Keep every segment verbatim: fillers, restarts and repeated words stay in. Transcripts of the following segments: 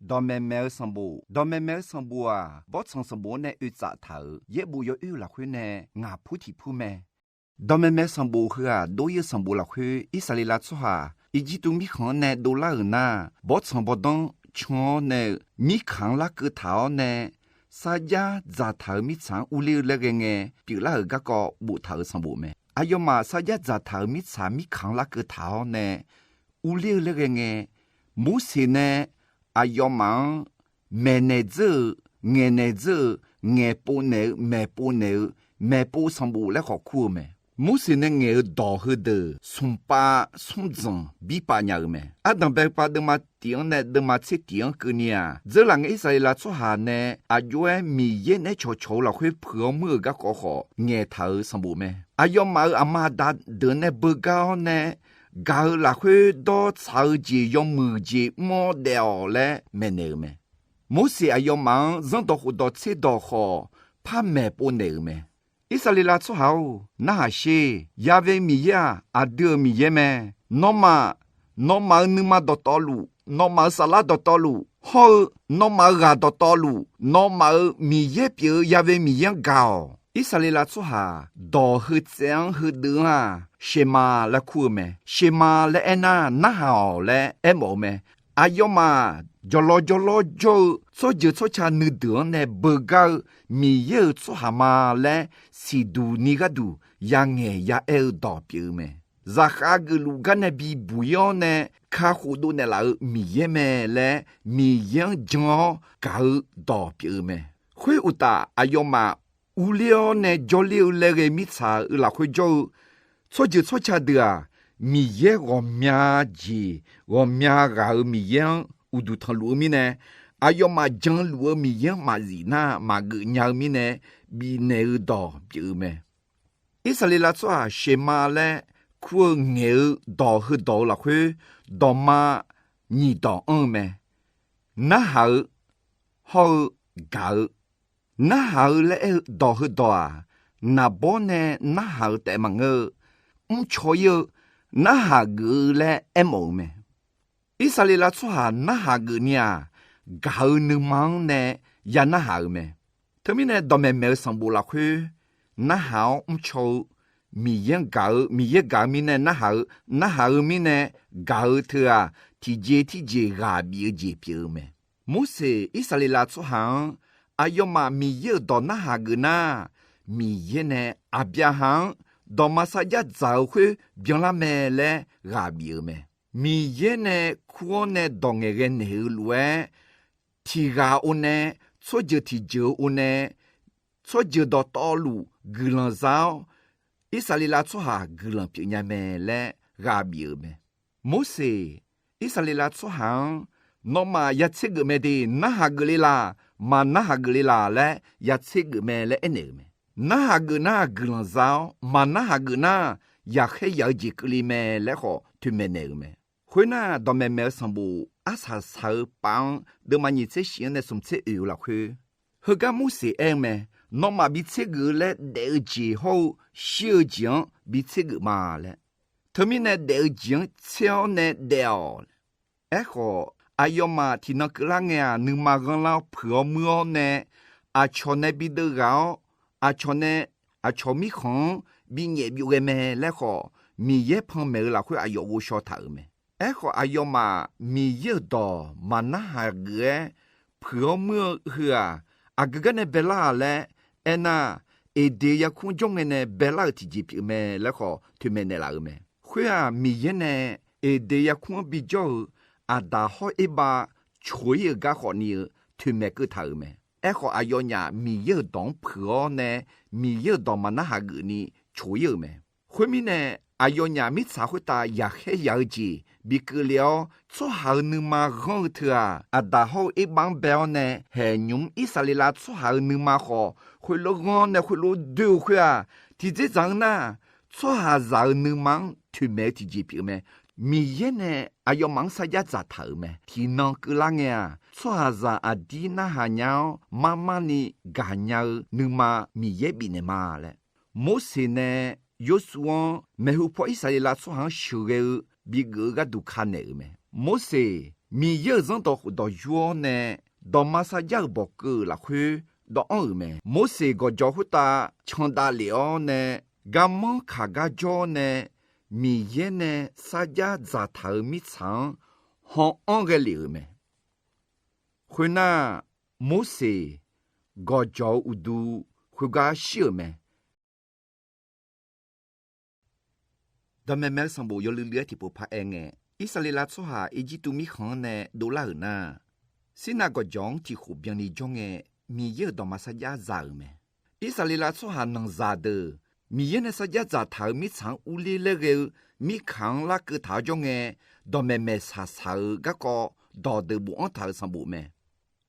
Dawqmaeq maeq-eu sanqbof. Dawqmaeq maeq-eu sanqbof-aq, bawrtsanq sanqbof-anr nae oe tsaf taq-euq yaerbof yawoer-eu lafkhoer nae ngaq pur tiq pur mae. Dawqmaeq maeq sanqbof heu-aq, dov-ir-eu sanqbof lafkhoer Irsaqleqlav tsawrhaq Irjirtuv mirkhanq-anr nae dovlar-euq nar, bawrtsanq bawrdanr can-awr nae-euq mirkhanq-anr larkeuv taq-awr nae, sarjax dzaqtaq-euq mirtsaq-anr urler-eu laer ghae ngae pyeuflar-euq garkawv boftaq-euq sanqbof mae. Aqyawfmaf sarjax dzaqtaq-euq mirtsaq mirkhanq-anr larkeuv taq-awr nae urler-eu laer ghae ngae, Morseq nae aqyawfmaf-anr maeqnaeq dzeur-eu, ngaeqnaeq dzeur-eu, ngaeqpov naeq-eu, maeqpov naeq-eu, maeqpov sanqbof laer khawf kur-eu mae. Morseq nae ngaeq-eu dawq heudeuq smqpav smrdzanq birpav nya-eu mae. Ardanq bae pav deuvma tiq-anr nae deuvma tser tiq-anr keuvni-aq, dzeurlaf ngae Irsaqleqlav tsawrhaq nae aqjox-aer Miqyaer naeq-aer cawqcawq-eu lafkhoer puiq-awr muir-euq garkawv khawf ngaeqtaq-euq sanqbof mae. Aqyawfmaf-euq aqma aqda deuq nae beugar-awr nae gaq-eu lafkhoer dawr tsaq-eu jeq yawmuiq jeq mr-awr daef-awq laer maeqnaeq-euq mae. Morseq aqyawfmaf-anr zanrdawq khofdawq tserdawq khawf par maeqpov naeq-euq mae. Irsaqleqlav tsawrhaq-or, narhaq sher. Ya've Miqyaer-aq, aqdui-euq Miqyaer mae. Nawmaf, nawmaf-euq nuima dawqtawvluf, nawmaf-euq saflar dawqtawvluf, hawr-eu nawmaf-euq ghaq dawqtawvluf, nawmaf-euq Miqyaer pyeuf-eu Ya've Miqyaer-anr gaq-awq. Irsaqleqlav tsawrhaq dawq heu tsaev-anr heudeuv-anr-aq, Sheqma laer kur-eu mae. Sheqma laer aernar, narhaq-awq laer aermawf-eu mae. Aqyawfmaf jawqlawr jawrlawr jawr-eu tsawrjeuq tsawrca nuideuq-anr nae beugar-eu Miqyaer-euq tsawrhaq ma laer siqduq ni gharduq yangaeq ya aer-eu dawq pyeuf-eu mae. Zaqkhav geufluf gar nae bibuq-ir-awr nae kakhof dov naeqlaf-euq Miqyaer mae laer Miqyaer-anr jan-awr gaq-eu dawq pyeuf-eu mae. Khoeruqtaf, aqyawfmaf urler-awr nae jawrler-eu laer ghae mirtsaq-eu lafkhoer jawr-eu tsawrjeuq tsawrca deuq-aq, Miqyaer ghawqmya jeq ghawqmya ghaq-euq Miqyaer-anr uqduq tanqluf-eu mirnae, aqyawfmaf janluf-eu Miqyaer-anr maqzif nar maqgeuf nya-eu mirnae, bifnaeq-eu dawq pyeuf-eu mae. Irsaqleqlav tsawrhaq Sheqma laer kur-eu ngaeq-eu dawq heudawq-eu lafkhoer, dawqma nyiq dawq anr-eu mae. Narhaq-eu, hawr-eu, gaq-eu. Narhaq-eu laer aer-eu dawq heudawq-aq, naqbawr nae narhaq-eu taef maqngeur-eu, mrcaw-ir-eu, narhaq geuf-eu laer aermawf-eu mae. Irsaqleqlav tsawrhaq narhaq geufni-aq, gaq-eu nuima-anr nae ya narhaq-eu mae. Teumirnae dawqmaeq maeq-eu sanqbof lafkhoer, narhaq-awr mrcaw-eu, Miqyaer-anr gaq-eu, Miqyaer gaq-eu mirnae narhaq-eu, narhaq-eu mirnae gaq-eu teu-aq, tiqjeq tirjeq ghaq bif-eu jeq pyeuf-eu mae. Morseq Irsaqleqlav tsawrhaq-anr, aqyawfmaf Miqyaer-euq dawq narhaq geuf nar, Miqyaer nae Aqbyaqhaq-anr dawqma sarjax dzaq-eu khoer byanlar mae laer ghaq bif-eu mae. Miqyaer nae kur-awr nae dawq ngaeqghae naeq-eu lof-aer, tiq ghaq-eu nae, tsawrjeuq tiqjeuq-eu nae, tsawrjeuq dawqtawvluf guiqlanq za-awr, Irsaqleqlav tsawrhaq guiqlanq pyeufnya mae laer ghaq bif-euq mae. Morseq Irsaqleqlav tsawrhaq-anr, nawmaf ya tser geuf mae de, narhaq geuf le laq, maqnarhaq geuf le laq laer ya tser geuf mae laer aernaeq-euq mae. Narhaq geuf nar guiqlanq za-awr, maqnarhaq geuf nar yaqkhaer yaq-eu jeq keuvle mae laer khawf toeqmaeq naeq-euq mae. Khoernar, dawqmaeq maeq-eu sanqbof arsaq saq-eu pav-anr deuvma nyiq tser shif-anr nae smq tser oeq-eu lafkhoer, heugar Morseq aer-eu mae. Nawmaf bi tser geuf-eu laer daef-eu jeq hawr-eu shir-eu jeq-anr bi tser geuf ma laer. Teumirnae daef-eu jeq-anr tser-awr nae daef-awq. Aerkhawf, aqyawfmaf tiqnan keuvlar ngae-aq, nuima ghanrlar-awr puiq-awr muir-awr nae, aqcawq nae bi deuv ghaq-awr, aqcawq nae aqcawq mirkhanq-anr binyaef byov ghae mae laer khawf, Miqyaer panmaeq-eu lafkhoer aqyawf ghovshaw taq-euq mae. Aerkhawf, aqyawfmaf Miqyaer-euq dawq maqnarhaq geuf-aer puiq-awr muir-eu heu-aq, aqgeu gar nae baelar-a laer aernar, Eqdeq yarkmr jawr ngae nae baelar-euq tiqjeq pyeuf mae laer khawf toeqmaeq naeqlaf-euq mae. Khoer-aq, Miqyaer nae Eqdeq yarkmr-anr bijawr-eu Aqdaq hawr Erbav coq-ir-euq gar khawfni-eu toeqmaeq keuv taq-euq mae. Aerkhawf, aqyawfnyaf Miqyaer-euq dawq-anr puiq-awr nae, Miqyaer-euq dawq maqnarhaq geufni coq-ir-euq mae. Khoermirnae, aqyawfnyaf mirtsaq khoertav yaqkhaer yaq-eu jeq bi keuvle-awr, tsawrhaq-euq nuima ghanr-eu teu-aq, Aqdaq hawr-eu Erbav-anr bae-awr nae, haeq nymq-mr Irsaqleqlav tsawrhaq-euq nuima khawf, khoerlof ghanr-awr nae khoerlof doer-eu khoer-aq, tiqdzerdzaq-anr nar, tsawrhaqzaq-euq nuima-anr toeqmaeq-eu tiqjeq pyeuf mae. Miqyaer nae aqyawfmaf-anr sarjax dzaqtaq-euq mae. Tiqnan keuvlar ngae-aq, tsawrhaqzaq aqdir narhaq nya-awr, marmarni gaqnya-eu nuima Miqyaer bifnaeq ma laer, Morseq nae Yorsuv-anr maeqhu paw Irsaqleqlav tsawrhaq-anr sheuqghae-eu bigeuf-eu gharduq ka naeq-euq mae. Morseq Miqyaer-euq Zanrdawq khofdawq yur-awr nae, dawqma sarjax-euq bawqkeuv-euq lafkhoer dawv anr-euq mae. Morseq gawqjawq khoertav candav lef-awr nae, garmanr kaq gar jawr nae, Miqyaer nae sarjax dzaqtaq-euq mirtsaq-anr han anr ghae lef-euq mae. Khoernar, Morseq gawqjawq-eu uqdu khoergar shir-euq mae. Dawqmaeq maeq-eu sanqbof yawluiv luiv-aer tiqpov paraer ngae, Irsaqleqlav tsawrhaq Irjirtuv mirkhanq-anr nae dovlar-euq nar, Sirnav gawqjawq-anr tiq khof byanni jawr ngae, Miqyaer-euq dawqma sarjax za-euq mae. Irsaqleqlav tsawrhaq nanqzaq deuq Miqyaer nae sarjax dzaqtaq-euq mirtsaq-anr urler laer ghae-eu mirkhanq-anr larkeuv taq-awr jawr ngae, dawqmaeq maeq saqsaq-eu garkawv dawqdeuq bofanr taq-euq sanqbof mae.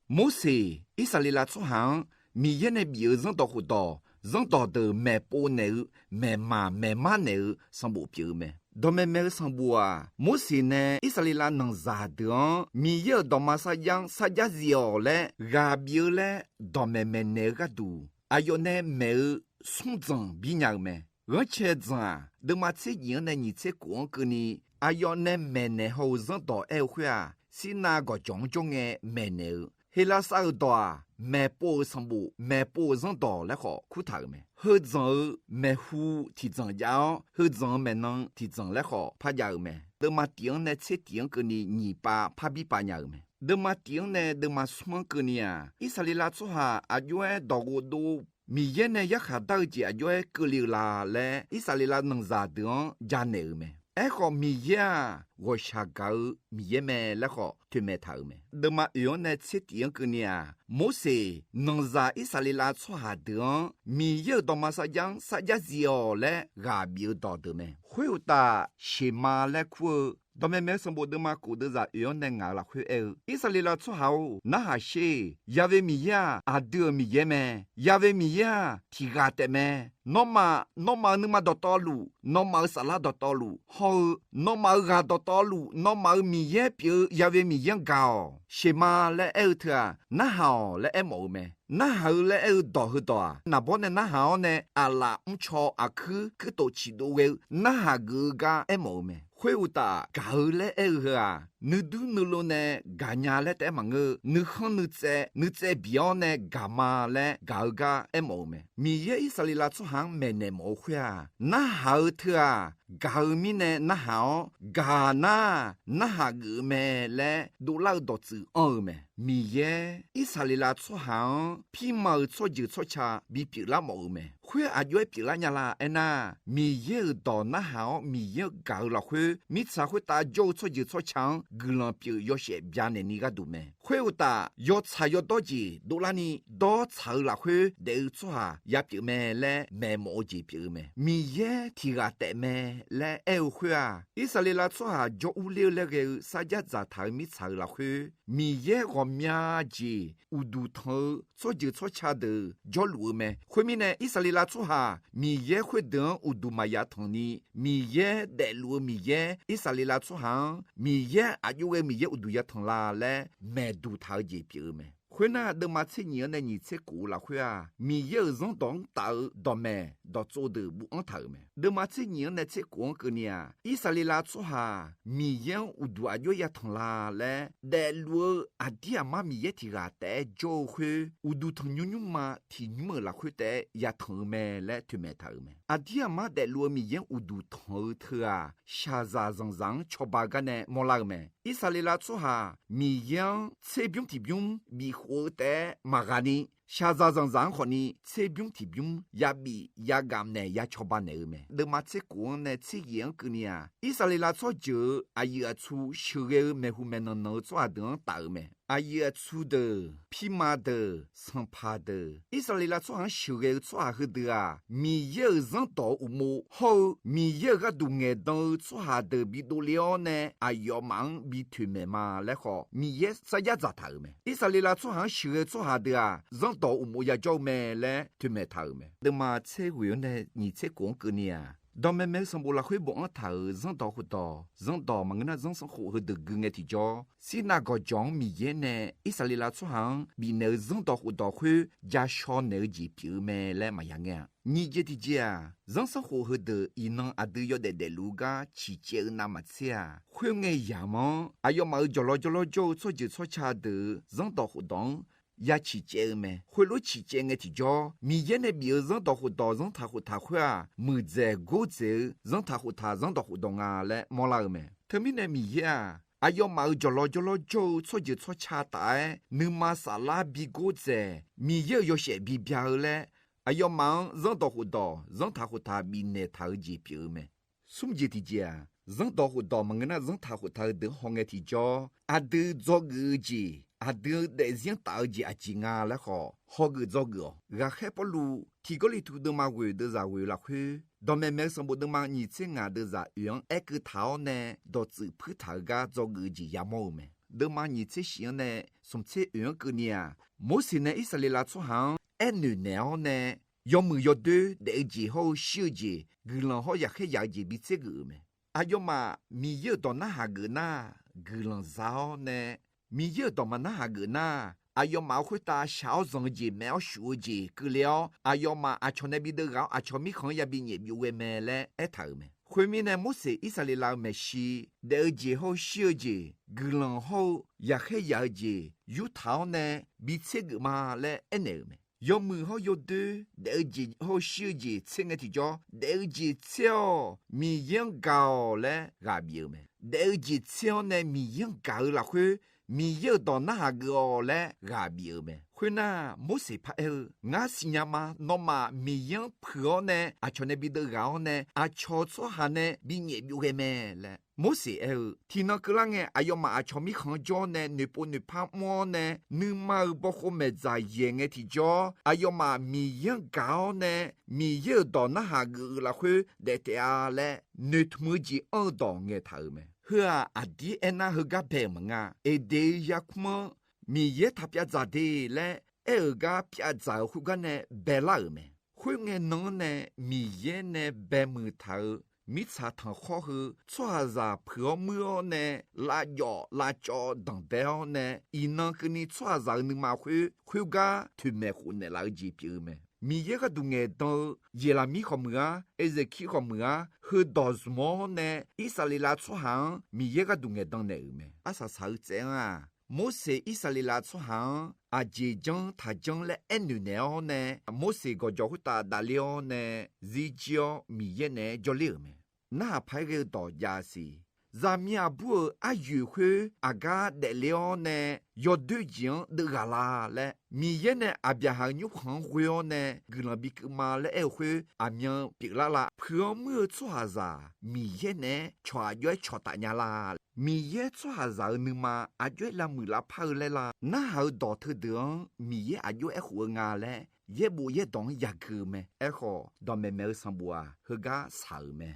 Morseq Irsaqleqlav tsawrhaq-anr Miqyaer nae bif-euq zanrdawq khofdawq, zanrdawq deuq maeqpov naeq-eu, maeqmaq maeqmar naeq-eu sanqbof pyeuf-eu mae. Dawqmaeq maeq-eu sanqbof-aq, Morseq nae Irsaqleqlav nanqzaq deuq-anr Miqyaer-euq dawqma sarjax-anr sarjax zif-awq laer ghaq bif-eu laer dawqmaeq maeqnaeq-eu gharduq, aqyawf nae maeq-eu smr dzanq bir nya-eu mae. Ghanrcae dzanq-aq, deuvma tser nyif-anr nae nyiq tser khof-anr keuvni, aqyawf nae maeqnaeq haw-eu zanrdawq aer-eu khoer-aq, Sirnav gawqjawq-anr jawr ngae maeqnaeq-eu, Heqlaqsar-euq dawq-aq, maeqpov-euq sanqbof, maeqpov-euq zanrdawq laer khawf kurtaq-euq mae. Heu dzanq-eu maeqhu tiqdzanq jav-awr, heu dzanq-eu maeqnan tiqdzanq laer khawf par jav-eu mae. Deuvma tif-anr nae tser tif-anr keuvni nyiq pav parbi pav nya-euq mae. Deuvma tif-anr nae deuvma smr-anr keuvni-aq, Irsaqleqlav tsawrhaq aqjox-aer dawq ghofdov Miqyaer nae yarkhaq dar-eu jeq aqjox-aer keuvle-eu la laer, Irsaqleqlav nanqzaq deuq-anr janaeq-euq mae. Aerkhawf, Miqyaer-aq, ghawqshaq gaq-eu Miqyaer mae laer khawf toeqmaeq taq-euq mae. Deuvma oeq-anr nae tser tif-anr keuvni-aq, Morseq nanqzaq Irsaqleqlav tsawrhaq deuq-anr Miqyaer-euq dawqma sarjax-anr sarjax zif-awq laer ghaq bif-eu dawqdeuq mae. Khoeruqtaf, Seqma laer kur-eu dawqmaeq maeq-eu sanqbof deuvma khof deuvzaq oeq-anr nae ngaq-euq lafkhoer aer-eu, Irsaqleqlav tsawrhaq-or, narhaq sher. Yawe Miqyaer-aq, aqdui-euq Miqyaer mae. Yawe Miqyaer-aq, tiq ghaq taef mae. Nawmaf, nawmaf-euq nuima dawqtawvluf, nawmaf-euq saflar dawqtawvluf hawr-eu, nawmaf-euq ghaq dawqtawvluf, nawmaf-euq Miqyaer pyeuf-eu Yawe Miqyaer-anr gaq-awq. Seqma laer aer-eu teu-aq, narhaq-awq laer aer mawf-eu mae. Narhaq-eu laer aer-eu dawq heudawq-aq, naqbawr nae narhaq-awr nae aqlaf mrcaw aqkuir kuirtof ciqdov ghae-eu narhaq geuf-eu gar aermawf-eu mae. Khoeruqtaf, gaq-eu laer aer-eu heu-aq, nuidur nuilov nae gaqnya laer taef-aer maqngeur-eu, nuikhanr nuitsaev, nuitsaev biq-awr nae gaqma laer gaq-eu gar aermawf-eu mae. Miqyaer Irsaqleqlav tsawrhaq-anr maeqnaeq mawf-eu khoer-aq, narhaq-eu teu-aq, gaq-eu mirnae narhaq-awr, gaq nar, narhaq geuf-eu mae laer dovlar-eu dawqtsuif anr-eu mae. Miqyaer Irsaqleqlav tsawrhaq-anr pirma-euq tsawrjeuq tsawrca bipyeuf lar mawf-eu mae. Khoer aqjox-aer pyeuflar nya la aernar, Miqyaer-euq dawq narhaq-awr Miqyaer-anr gaq-eu lafkhoer, mirtsaq khoertav jawr-eu tsawrjeuq tsawrca-anr guiqlanq pyeuf yawshaef byanaeq ni gharduq mae. Khoeruqtaf, yawtsaq yawdawr jeq dovlarni dawrtsaq-eu lafkhoer daef-eu tsawrhaq yapyeuf mae laer maeqmawf-eu jeq pyeuf-eu mae. Miqyaer tiq ghaq taef mae laer aer-eu khoer-aq, Irsaqleqlav tsawrhaq jawr urler-eu laer ghae-eu sarjax dzaqtaq-euq mirtsaq-euq lafkhoer, Miqyaer ghawqmya jeq uqduq tanq-eu tsawrjeuq tsawrca deuq jawrluf-eu mae. Khoermirnae, Irsaqleqlav tsawrhaq Miqyaer khoerdeuq-anr uqduq maqya tanq ni, Miqyaer daefluf-eu Miqyaer, Irsaqleqlav tsawrhaq-anr Miqyaer aqjox ghae-eu Miqyaer uqduq yatanq la laer maeqduq taq-eu jeq pyeuf-eu mae. Khoernar, deuvma tser nyif-anr nae nyiq tser khof-eu lafkhoer-aq, Miqyaer-euq zanrdawq-anr taf-eu dawqmaeq dawqtsov deuq bofanr taq-euq mae. Deuvma tser nyif-anr nae tser khof-anr keuvni-aq, Irsaqleqlav tsawrhaq Miqyaer-anr uqduq aqjox-aer yatanq la laer daefluf-eu aqdir aqmar Miqyaer tiq ghaq taef-aer jawr-eu khoer, uqduq tanqnymr nymrma tiq nymr-euq lafkhoer taef-aer yatanq-eu mae laer toeqmaeq taq-euq mae. Aqdir aqmar daefluf-eu Miqyaer-anr uqduq tanq-eu teu-aq, shaqzaq zanqzaq-anr cawba gar nae mawrlar-eu mae. Irsaqleqlav tsawrhaq Miqyaer-anr tserbymr tiqbymr bifkhof-eu taef-aer maqghaq ni, shaqzaq zanqzaq-anr khawfni tserbymr tiqbymr yabif yagamq naeq ya cawba naeq-eu mae. Deuvma tser khof-anr nae tser yaeq-anr keuvni-aq, Irsaqleqlav tsawrjeuq-euq aqyuif aqtsu sheuqghae-eu maeqhu maeqnan nanq-eu tsawrhaq deuq-anr taf-eu mae. Aqyuif aqtsu deuq, pirma deuq, sanqpaq deuq, Irsaqleqlav tsawrhaq-anr sheuqghae-eu tsawrhaq heudeuq-aq, Miqyaer-euq zanrdawq-eu uqmov hawr-eu Miqyaer-euq gharduq ngaeqdan-eu tsawrhaq deuq bi dovle-awr nae, aqyawfmaf-anr bi toeqmaeq ma laer khawf, Miqyaer sarjax dzaqtaq-euq mae. Irsaqleqlav tsawrhaq-anr sheuqghae-eu tsawrhaq deuq-aq, zanrdawq uqmov yajawr-eu mae laer toeqmaeq taq-euq mae. Deuvma tser ghoeq-anr nae nyiq tser khof-anr keuvni-aq, Dawqmaeq maeq-eu sanqbof lafkhoer bofanr taq-euq zanrdawq khofdawq, zanrdawq maqngeur nar zanrsanrkhof heudeuq gui ngae tiqjawr, Sirnav gawqjawq-anr Miqyaer nae Irsaqleqlav tsawrhaq-anr bifnaeq-eu zanrdawq khofdawq khoer ja shaw naeq-eu jeq pyeuf-eu mae laer maqya ngae-a. Nyiq jeq tiqjeq-aq, zanrsanrkhof heudeuq iqnan aqdui yawdaef daefluf-eu gar ciqcaev-eu navmaqtser-aq, khoerngae yamq-anr aqyawfmaf-euq jawqlawr jawrlawr jawr-eu tsawrjeuq tsawrca deuq-euq zanrdawq khofdawq-anr ya ciqcaev-eu mae. Khoerlof ciqcaev ngae tiqjawr, Miqyaer nae bif-eu zanrdawq khofdawq zanrtaq khoftaq khoer-aq, muiqdzaeq gordzaeq-eu zanrtaq khoftaq zanrdawq khofdawq nga laer mawrlar-eu mae. Teumirnae Miqyaer-aq, aqyawfmaf-euq jawqlawr jawrlawr jawr-eu tsawrjeuq tsawrca taf-aer nuima saflar bi gordzaeq, Miqyaer-euq yawshaef bibya-eu laer, aqyawfmaf-anr zanrdawq khofdawq zanrtaq khoftaq bifnaeq taq-eu jeq pyeuf-eu mae. Smr jeq tiqjeq-aq, zanrdawq khofdawq maqngeur nar zanrtaq khoftaq heudeuq-anr haw ngae tiqjawr, aqdui dzawgeuf-eu jeq, aqdui-eu daefzir-anr taf-eu jeq aqjeq nga laer khawf hawgeuf dzawgeuf-awq. Ghaqkhaer Pawrluv Tiq Gawrliqtu deuvma ghoeq deuvzaq ghoeq lafkhoer, dawqmaeq maeq-eu sanqbof deuvma nyiq tser ngaq deuvzaq oeq-anr aerkeuv taq-awr nae dawqtsuif puirtaq-eu gar dzawgeuf-eu jeq yamawr-eu mae. Deuvma nyiq tser shif-anr nae smq tser oeq-anr keuvni-aq, Morseq nae Irsaqleqlav tsawrhaq-anr aernoeq naeq-awr nae, yawmuiq yawdoer daef-eu jeq hawr-eu shir-eu jeq, guiqlanq hawr yaqkhaer yaq-eu jeq bi tser geuf-euq mae. Aqyawfmaf Miqyaer-euq dawq narhaq geuf nar, guiqlanq za-awr nae, Miqyaer-euq dawq maqnarhaq geuf nar, aqyawfmaf-euq khoertav shaq-awr zanq-eu jeq, maef-awr shuf-eu jeq keuvle-awr, aqyawfmaf aqcawq nae bi deuvghaq-awr aqcawq mirkhanq-anr yabi nyaef byov ghae mae laer aertaq-euq mae. Khoermirnae, Morseq Irsaqleqlav-euq maeqshi, daef-eu jeq hawr-eu shir-eu jeq, guiqlanq hawr-eu yaqkhaer yaq-eu jeq yurtaq-awr nae bi tser geuf ma laer aernaeq-euq mae. Yawmuiq hawr yawdoer daef-eu jeq hawr-eu shir-eu jeq tser ngae tiqjawr, daef-eu jeq tser-awq, Miqyaer-anr gaq-awq laer ghaq bif-euq mae. Daef-eu jeq tser-awr nae Miqyaer-anr gaq-eu lafkhoer, Miqyaer-euq dawq narhaq geuf-awq laer ghaq bif-euq mae. Khoernar, Morseq paraer-eu, Ngar siqnya ma. Nawmaf Miqyaer-anr puiq-awr nae aqcawq nae bi deuvghaq-awr nae aqcawq tsawrhaq nae bi nyaef byov ghae mae laer Morseq aer-eu, tiqnan keuvlar ngae aqyawfmaf aqcawq mirkhanq-anr jawr-awr nae noeqpov noeqpar mr-awr nae nuima-euq bawkhov maeqdzaq yaeq ngae tiqjawr, aqyawfmaf Miqyaer-anr gaq-awr nae Miqyaer-euq dawq narhaq geuf-eu lafkhoer daef taef-a laer noeqtmq-eu jeq anr-eu dawq ngaeqtaq-euq mae. Heu-aq, aqdir aernar heugar bae-euq maqnga. Eqdeq-eu yarkmr-anr Miqyaer taq pyavdzaq de laer aer-euq gar pyavdzaq-euq khoergar nae baelar-euq mae. Khoerngae nan-anr nae Miqyaer nae baemuiq taq-eu mirtsaq tanqkhawr heu tsawrhaqzaq puiq-awr muir-awr nae lavjawf lavcawv danqbae-awr nae iqnan keuvni tsawrhaqzaq-euq nuima khoer khoergar toeqmaeq khofnaeq laf-eu jeq pyeuf-eu mae. Miqyaer gharduq ngaeqdan-eu Yeqlaqmir khawf muiq-ar, Erzeqkir khawf muiq-ar, heudawq zmq-awr nae Irsaqleqlav tsawrhaq-anr Miqyaer gharduq ngaeqdan naeq-euq mae. Arsaq saq-eu tsaev-anr-aq, Morseq Irsaqleqlav tsawrhaq-anr aqjeq janr taq janr laer aernoeq naeq-awr nae, Morseq gawqjawq khoertav davler-awr nae zirjir-awr Miqyaer naeq-aer jawrler-euq mae. Narhaq paq-aer ghae-eu dawq jav siq. Zaqmiq aqbur-euq aryoeq khoer aqgar daefle-awr nae yawdoer jeq-anr deuvghaq la laer, Miqyaer nae Aqbyaqhaq-euq nymrkhanq-anr ghoe-awr nae guiqlanq bi keuv ma laer aer-eu khoer aqmyan pyeuflar la. Puiq-awr muir-eu tsawrhaqzaq Miqyaer naeq-aer cawq aq jov-aer cawqtaf nya la. Miqyaer tsawrhaqzaq-euq nuima aq jov-aer lavmuiq lavpar-eu laer la. Narhaq-eu dawq teudeuq-anr Miqyaer aq jov-aer aerkhof-eu nga laer yaerbof yaerdawq-anr yagui-eu mae. Aerkhawf, dawqmaeq maeq-eu sanqbof-aq, heugar shaq-euq mae.